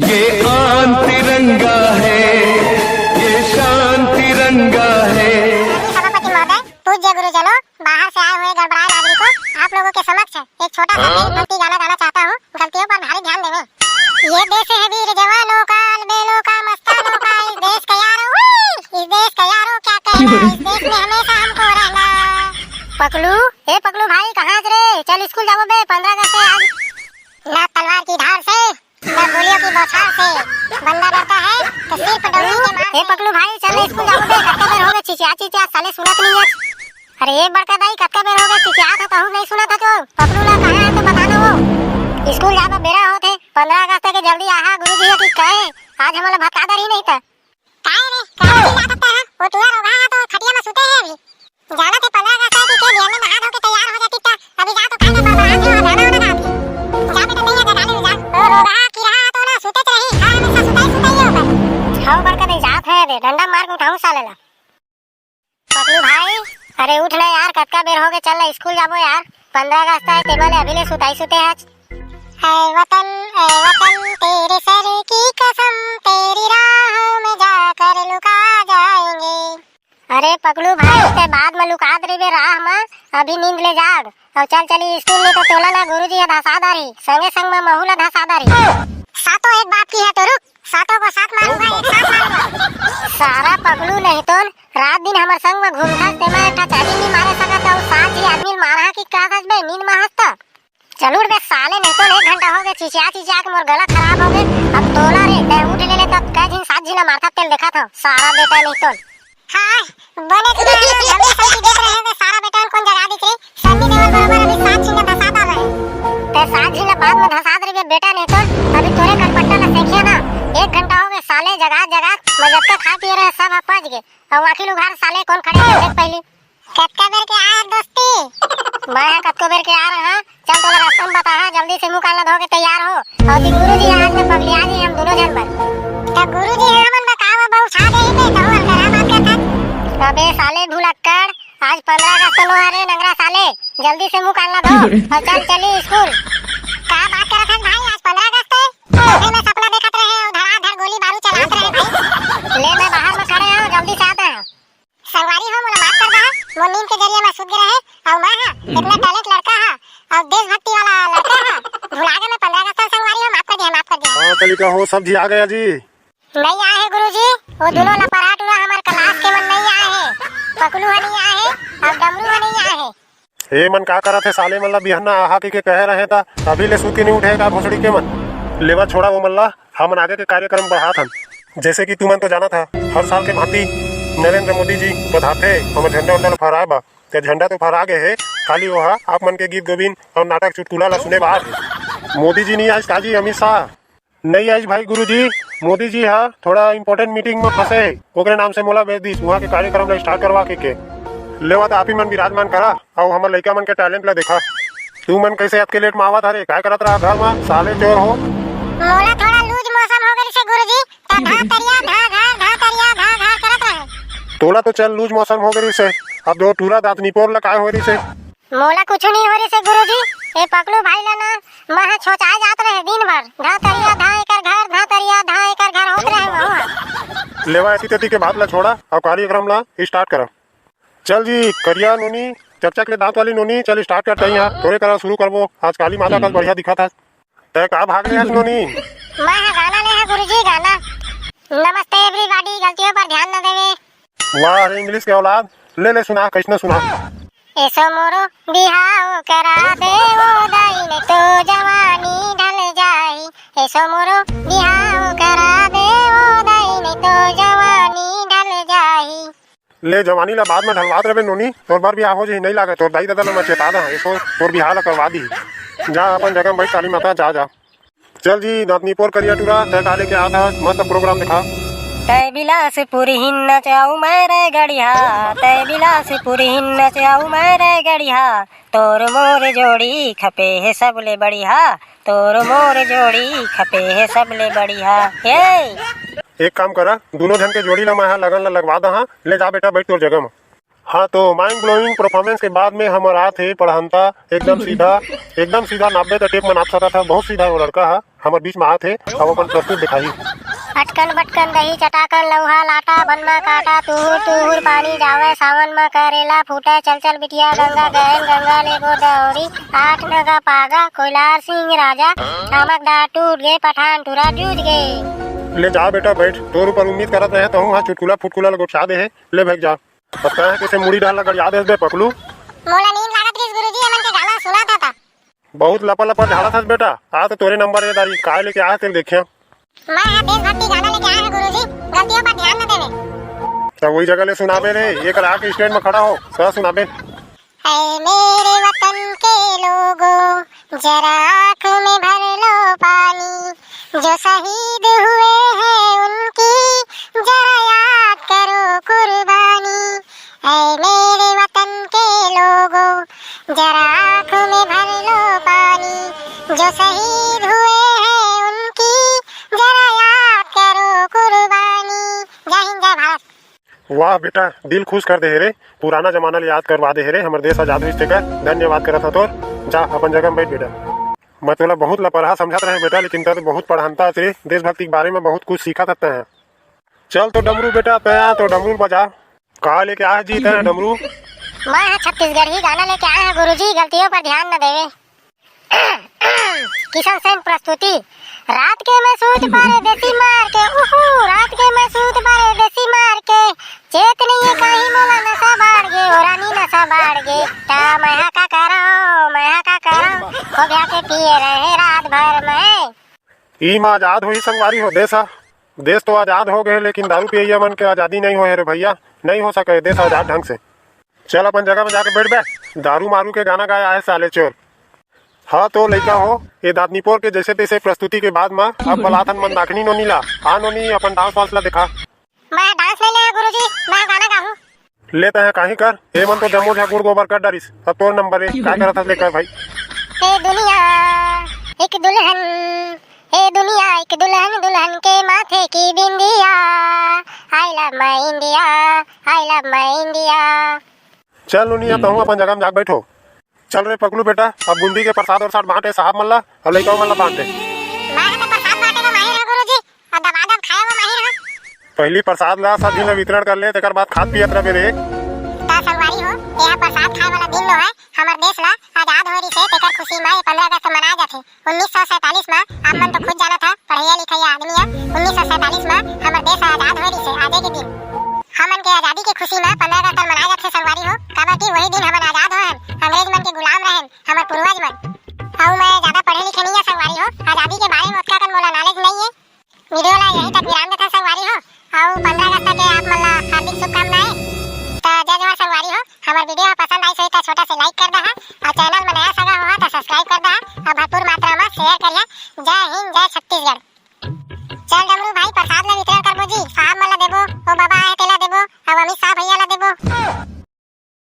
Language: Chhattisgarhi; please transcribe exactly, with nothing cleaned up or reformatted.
ये आन तिरंगा है, ये शान तिरंगा है। सभापति महोदय, पूज्य गुरुजनों, बाहर से आए हुए गड़बड़ाए नागरिकों, आप लोगों के समक्ष एक छोटा सा देशभक्ति गाना गाना चाहता हूँ। गलतियों पर भारी ध्यान देवें। ये देश है वीर जवानों का, अलबेलों का, मस्तानों का, इस देश का यारो, उई! इस देश का यारो क्या कहना, इस देश में हमेशा हमको रहना। पकलू, ए पकलू भाई, कहाँ रे? चल स्कूल जाबो बे, पंद्रह अगस्त है आज। ना तलवार की धार से, ना गोलियों की बौछार से, बंदा डरता है तो सिर्फ डौली के मार से। ए पकलू भाई, चल स्कूल जाबो बे, कतका बेर होगे चिचिया चिचिया, साले सुनत नहीं है। अरे ए बड़का दाई, कतका बेर होगे चिचियात हो, तहू नहीं सुनत हो तो? पकलू ला कहाँ है तो बता ना वो। स्कूल जाबे बेरा होत है, पंद्रह अगस्त के जल्दी आहा, गुरुजी ह कि कहे, आज हमला भत्ता दर ही नहीं था। काय रे, काय चिल्लात हस? वो टूरा रोगहा ह तो खटिया में सुते है अभी। जाना थे पंद्रह अगस्त है कि के बिहान में नहा धो के तैयार हो जाती त अभी जा तो काय ना बड़बड़ात हो, गाना वाना गात। जा बेटा, तैयार कर डाले जा। ओ रोगहा किरहा तो ना सुते रही, हर हमेशा सुताई सुताई है ओकर। हाउ बड़का दे जात है रे, डंडा मार के उठाऊं साले ला। पकलू भाई, अरे उठ ना यार, कतका बेर होगे, चल ना स्कूल जाबो यार, पंद्रह अगस्त आए, तेमा ले अभी ले सुताई सुते हच। ऐ वतन, ऐ वतन, तेरे सर की कसम, तेरी राहों में जाकर लुका जाएंगे। अरे पकलू भाई, ते बाद में लुकात रहिबे राह में, अभी नींद ले जाग। अउ चल चली स्कूल, नहीं तो तोला ना गुरुजी ह धसा दारी, संगे संग में महू ला धसा दारी। सातों एक बाप की है तो रुक, सातों को सात मारूंगा, एक साथ मारूंगा। सारा पकलू नहीं तो रात दिन हमर संग में घूमथस, तेमा एक ठा चाबी नहीं मारे सकत, अउ सात झी आदमी मारहा कि का सच बे, नींद में हस त। चल उठ बे साले, नहीं तो एक घंटा होगे चिचिया चिचिया के मोर गला खराब होगे। अब तोला रे, तै उठ ले ले, तब कै झिन सात झिन ला मारथा तेल देखत हव, सारा बेटा नहीं तो। हाय, बने तू ना, हमेशा की देख रहे हैं, सारा बेटा कौन जगा दिख रही? सन्नी देओल बरोबर अभी सात झिन ला धसा डाल रहे। तै सात झिन ला बाद में धसा दे रे बेटा, नहीं तो अभी तोरे कनपट्टा ला सेंखिया ना। एक घंटा होगे साले जगा जगा, मैं जतका खा पिए रहे सब ह पच गे। अउ आखिर उघार साले कौन खड़े हे देख पहली। कतका बेर के आए हस दोस्ती? मैं ह कतको बेर के आ रहा। चल तोला रास्ता में बताहा, जल्दी से मुंह कान ला धो के तैयार हो। अउ दिन गुरुजी आज में पगलिया जी हम दोनों झन बर। त गुरुजी हमन बर का वो बौछा दे ही बे, तहु अलकरहा बात करथस। अबे साले भुलक्कड़, आज पंद्रह अगस्त नो हरे नंगरा साले, जल्दी से मुंह कान ला धो अउ चल चली स्कूल। का बात करथस भाई, आज पंद्रह अगस्त हे? अबे मैं सपना देखत रहे अउ धड़ाधड़ गोली बारूद चलात रहे भाई। ले मैं बाहर में खड़े हूँ, जल्दी से आता हूँ। संगवारी हो, मोला माफ कर दहा, मोर नींद के जरिया म सुत गे रहे, अउ मैं हा इतना टैलेंट लड़का हा, अउ देशभक्ति वाला लड़का हा, भुला गे मैं पंद्रह अगस्त ल। संगवारी हो, माफ कर दिया, माफ कर दिया। हाँ कलिका हो, सब झी आ गया जी। नहीं आए हे गुरुजी, वो दोनों लपरा टूरा हमर क्लास के मन नहीं आए हे, पकलू ह नहीं आए हे, अउ डमरू ह नहीं आए हे। ए मन का करत हे साले मन ला, बिहन्ना आहा के, के कहे रहे त अभी ले सुत के नहीं उठे का भोसड़ी के मन। लेवा छोड़ा वो मन ला, हमन आगे के कार्यक्रम बढ़ात हन। जैसे कि तुमन तो जानत हा, हर साल के भांति नरेंद्र मोदी जी पधारथे हमर झंडा उंडा ल फहराए बा। ते झंडा तो फहरा गे हे, खाली ओहा आप मन के गीत गोविंद अउ नाटक चुटकुला ला सुने बर आत हे। मोदी जी नहीं आइस का जी, अमित शाह। नहीं आइस भाई गुरुजी, मोदी जी हा थोड़ा important meeting में फंसे हे, ओकरे नाम से मोला भेज दीस, उहाँ के कार्यक्रम ला start करवा के, के। लेवा त आप ही मन विराजमान करा, अउ हमर लइका मन के talent ला देखा। तू मन कैसे अतके late में आवत हरे, काय करत रहा घर में, साले चोर हो। मोला थोड़ा loose मौसम हो गई से गुरुजी, त धा तरिया, धा घर, धा तरिया, धा घर करत रहे। तोला तो चल loose मौसम हो गई से, अब दो टूरा दांत निपोर ला काय हो रही से। मोला कुछु नहीं हो रही से गुरुजी, ए पकलू भाई ला ना, मैं ह छोचाए जात रहे दिन भर, धा तरिया, धा एकर घर, धा तरिया, धा एकर घर होत रहे महुआ। लेवा एती तेती के बात ला छोड़ा, अउ कार्यक्रम ला start करा। चल जी, करिया नोनी, चकचक ले दांत वाली नोनी, चल start करते हैं यहाँ, तोरे करा शुरू करबो, आज काली माता कस बढ़िया दिखत हस। तै का भाग ले हस नोनी? मैं ह गाना ले ह गुरुजी, गाना। नमस्ते everybody, गलतियों पर ध्यान न देवे। वाह रे English के औलाद, ले ले सुना, कैसने सुना? एसो मोरो बिहाव करा दे वो दाई, नहीं तो जवानी ढल जाही। एसो मोरो बिहाव करा दे वो दाई, नहीं तो जवानी ढल जाही। ले जवानी ला बाद में ढलवात रहे नोनी, तोर बर बिहाव हो जही, नहीं लागे तोर दाई ददा ला मैं चेता दा, एसो तोर बिहाव ला करवा दी। जा अपन जगह में बैठ काली माता, जा जा। चल जी, दांत निपोर करिया टूरा, तै का लेके आत हस? मस्त program देखा। तै बिलासपुर हिन्ना चाऊ मैं रे गड़िया, तै बिलासपुर हिन्ना चाऊ मैं रे गड़िया, तोर मोर जोड़ी खपे हे सबले बढ़िया, तोर मोर जोड़ी खपे हे सबले बढ़िया। ए! एक काम करा, दोनों झन के जोड़ी ला मैं हा लगन ला लगवा दहा, ले जा बेटा बैठ तोर जगह में। हाँ, तो mind blowing performance के बाद में हमर आत हे पढ़ंता, एकदम सीधा, एकदम सीधा नापबे त tape म नाप सकत ह, बहुत सीधा वो लड़का ह, हमर बीच में आत हे, अब अपन प्रस्तुत दिखाही। अटकन बटकन दही चटाकन लौहा लाटा बन म काटा, तुहुर तुहुर पानी जावय सावन म करेला फूटय, चल चल बिटिया गंगा गहन गंगा ले गोदावरी, आठ नगा पागा कोइलार सिंह राजा, शामक दार टूट गे पठान टूरा जूझ गे। ले जा बेटा बैठ, तोर ऊपर उम्मीद करत रहे तहूँ हा चुटकुला फुटकुला ल गोठिया दे हे, ले भाग जा। पता है कैसे मुड़ी डाल कर याद है बे पकलू। मोला नींद लागत रहिस गुरुजी, एमन के गाना सुना था, था। बहुत लपा लपा झाड़ा था बेटा, आ तो तोरे नंबर है दारी, काय लेके आया तेल देखिया। मैं हा देशभक्ति गाना लेके आया है गुरुजी, गलतियों पर ध्यान न देवे। तो वही जगह ले सुनाबे रे, एक आके स्टेज में खड़ा हो, तो सुनाबे। ऐ मेरे वतन के लोगों, जरा आँख में भर लो पानी, जो शहीद हुए हैं उनकी, जरा याद करो कुर्बानी। ऐ मेरे वतन के लोगों, जरा आँख में भर लो पानी, जो शहीद हुए हैं उनकी, जरा याद करो कुर्बानी। जय हिंद, जय भारत। वाह बेटा, दिल खुश कर दे हे रे, पुराना जमाना ले याद करवा दे हे रे, हमर देश आजाद होइस तेकर धन्यवाद करत ह तोर। जा अपन जगह में बैठ बेटा। मैं तोला बहुत लपरहा समझत रहे बेटा, लेकिन तैं तो बहुत पढ़ंता हस रे, देशभक्ति के बारे में बहुत कुछ सीखत हस तैं। चल तो डमरू बेटा, तैं आ तो डमरू बजा। का लेके आए जी तैं डमरू? मैं ह छत्तीसगढ़ी गाना लेके आए हंव गुरुजी, गलतियों पर ध्यान न देवे। किशन सेन प्रस्तुति। रात के मैं सूत पारे देसी मार के, उहू, रात के मैं सूत पारे देसी मार के, चेत नइये काहीं मोला नशा बाढ़ गे, ओ रानी नशा बाढ़ गे, त मैं हा का करंव, मैं हा का करंव, खोबिया के पिए रहे रात भर मैं। ई म आजाद होही संगवारी हो देश ह। देश तो आजाद हो गए, लेकिन दारू पियैया मन के आजादी नहीं होए रे भैया, नहीं हो सके देश आजाद ढंग से। चल अपन जगह में जाके बैठ बे, दारू मारू के गाना गाए आए साले चोर। हाँ तो लइका हो, ये दातनीपोर के जैसे तैसे प्रस्तुति के बाद म अब बलाथन मंदाकिनी नोनी ला। आ नोनी, अपन डांस वांस ला देखा। मैं डांस नहीं ले गुरुजी, मैं गाना गाहूँ। ले तैं ह काहीं कर, ए मन तो जम्मो झा गुड़ गोबर कर डारिस, अब तोर नंबर ए, का करत हस ले कर भाई। ए दुनिया एक दुल्हन, ए दुनिया एक दुल्हन, दुल्हन के माथे की बिंदिया, I love my India, I love my India। चल नोनी, अब तहूँ अपन जगह में जाके बैठो। चल रे पकलू बेटा, अब बूंदी के प्रसाद और साथ बांटे साहब मन ला, और लइका मन ला बांटे। मैं तो प्रसाद बांटे में माहिर हूँ गुरुजी, और दबा दब खाए में माहिर हूँ। पहली प्रसाद ला सभी में वितरण कर ले, तेकर बाद खात पियत रहे रे। त संगवारी हो, यह प्रसाद खाए वाला दिन नो है, हमर देश ला आजाद होए रिसे, तेकर खुशी में पंद्रह अगस्त मनाए जाथे। उन्नीस सौ सैंतालीस में, आप मन तो खुद जानत हा, पढ़ैया लिखैया आदमी हा, उन्नीस सौ सैंतालीस में हमर देश आजाद होए रिसे, आजे के दिन। हमन के आजादी के खुशी में पंद्रह अगस्त मनाए जाथे संगवारी हो, काबर कि वही दिन हमन आजाद होए हन, अंग्रेज मन के गुलाम रहेन हमर पूर्वज मन। अउ मैं ज्यादा पढ़े लिखे नहीं है संगवारी हो, आजादी के बारे में ओतका कन मोला knowledge नहीं है। वीडियो ला यहीं तक विराम देथन संगवारी हो, अउ पंद्रह अगस्त के आप मन ला हार्दिक शुभकामनाएं। त जय जोहार संगवारी हो, हमर वीडियो हा पसंद आइस होही त छोटा से like कर दहा, अउ चैनल में नया सगा हो हा त subscribe कर दहा, अउ भरपूर